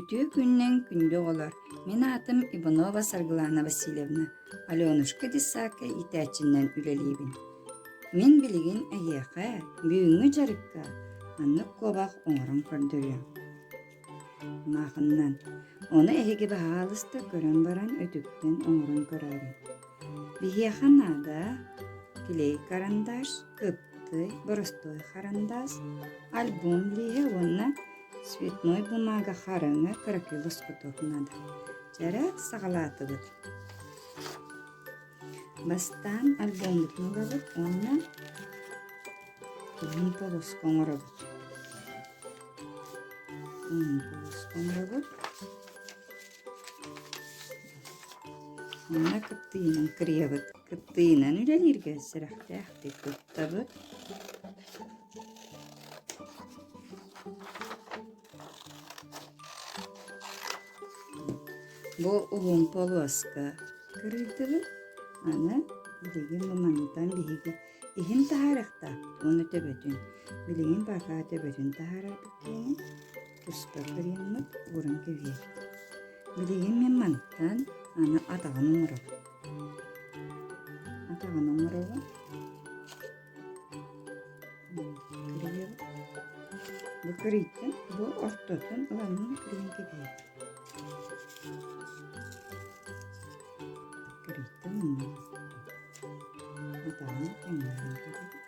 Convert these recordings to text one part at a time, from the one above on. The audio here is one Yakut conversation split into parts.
Үтүө күнүнэн күндү оҕолор! Мин аатым Иванова Саргылана Васильевна, Аленушка детсадка иитээччинэн үлэлиибин. Мин билигин эһиэхэ бүгүҥҥү дьарыкка маннык куобах оҥорон көрдөрүөм. Маахыннан. Ону эһиги баһаалыста көрөн баран өтүктэн оҥорон көрөөрүҥ. Биһиэхэ наада клей карандаш, кыптый, боростуой харандаас, альбом лииһэ уонна Цветной бумага хараҥа кыракый лоскутуок наада. Чэрэ саҕалаатыбыт. Бастаан альбоммутун ылабыт уонна уһун полоска оҥоробут. Уһун полоска оҥоробут. Уонна кыптыйынан кырыйабыт. Кыптыйынан үлэлииргэ сэрэхтээхтик туттабыт. Бу уһун полуоска кырыйдыбыт. Аны билигин бу мантан биһиги иһин таһаарыахтаахпыт уонна төбөтүн. Билигин бакаа төбөтүн таһаарарбыт диэни туспа кырыйаммыт ууран кэбиһэбит. Билигин мин мантан аны атаҕын оҥоробун. Атаҕын оҥоробун. Кырыйабыт. Бу кырыйтын, бу ортотун ыламмын кырыйан кэбиһэбит. Кырыйтын онно атаҕын тэҥнээн кэбиһэбит.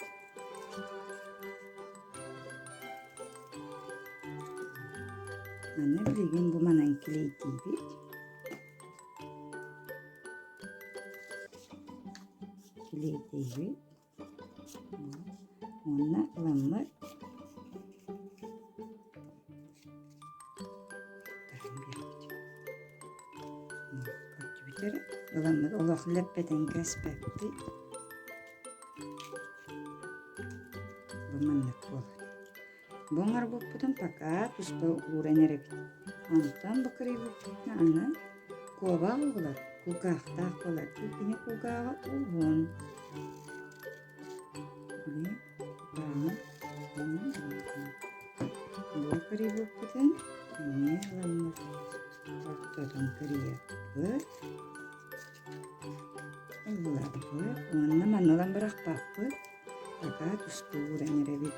Аны билигин бу манан килэйдиибит. Килэйдиибит. Уонна ыламмыт көрдүбүт эрэ ыламмыт олох лэппэтэн кэспэппит бу маннык буолар Бу оҥорбуппутун пока туспа ууран эрэбит. Онтон бу кырыйбыппытын аны куобах оҕолор кулгаахтаах буолар. Кини кулгааҕа уһун. Бу кырыйбыппытын эмиэ ыламмыт ортотун кырыйаппыт. Ылларбыт уонна манна ылан бырахпаппыт. Пока туспа ууран эрэбит.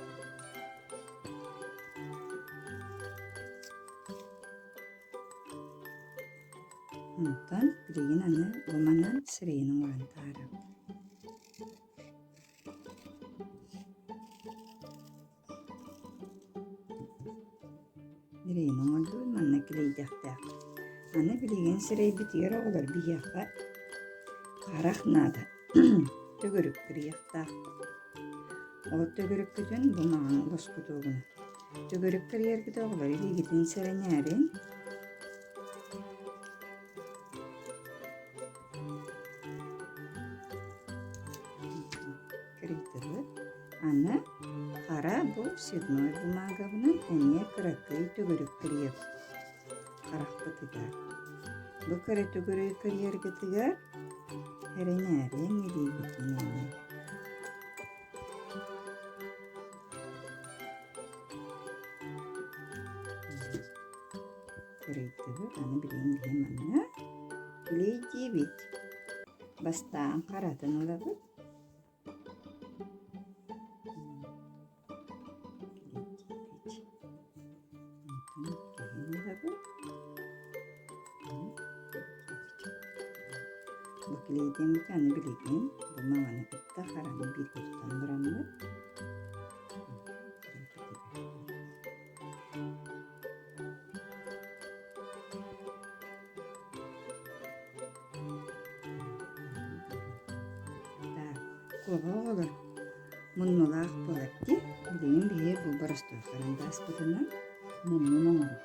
Онтон билигин аны бу манан сирэйин оҥорон таһаарабыт. Сирэйин оҥордубут, манна килэйдэхтээх. Аны билигин сирэйбитигэр оҕолор биһиэхэ харах наада. Төгүрүк кырыйыахтаахпыт. Ол төгүрүккүтүн бу маҥан лоскутугун. Төгүрүк кырыйаргыт оҕолор илиигитин сэрэнээрин. Кырыйдыбыт. Аны хара бу цветной бумагабынан эмиэ кыракый төгүрүк кырыйабыт харахпытыгар. Бу кыра төгүрүгү кырыйаргытыгар эрэнээрин илиигитин эмиэ. Кырыйдыбыт, аны билигин биһи манна килийдиибит. Бастаан харатын ылабыт. Бу клейдэммит аны билигин бу маҥаны кытта хараны бииргэ тутан бараммыт Куоба оҕолор муннулаах буолар дии. Билигин биһиги бу боростуой харандааспытынан муннун оҥоробут.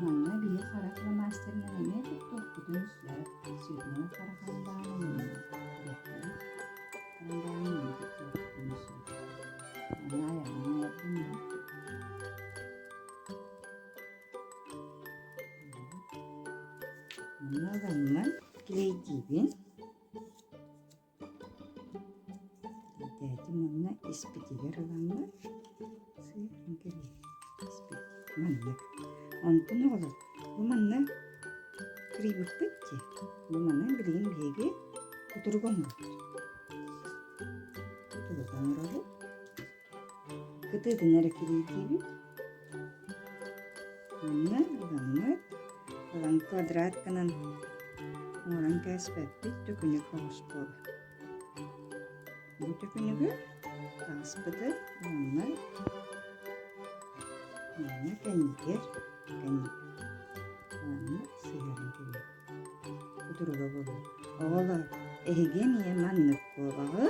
Манна биһиги хара фломастерынан эмиэ туттуохпутун сөп. Цветной хара харандааһын эмиэ харандааһын эмиэ туттуохпутун сөп. Манна айаҕын оҥордум Манна ыламмын клейдиибин. Клейдээтим уонна испитигэр ыламмын сыыран кэбиһэбин. Испит маннык. Онтон оҕолор бу манна кырыйбыппыт дии. Бу маны билигин биһиги кутурук оҥоробут. Кутурук оҥоробут. Кытыытын эрэ кириитиибит. Уонна ыламмыт, ылан квадрат гынан оҥорон кээспэппит төкүнүк оҕус буолар. Бу төкүнүгү таҥаспыты уонна уонна кэннигэр кэннигэр уонна сыһыаран кэбиһэбит. Кутуруга буолар. Оҕолор, эһиги эмиэ маннык куобаҕы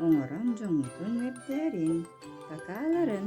оҥорон дьоҥҥутун үөрдээриҥ, какааларын.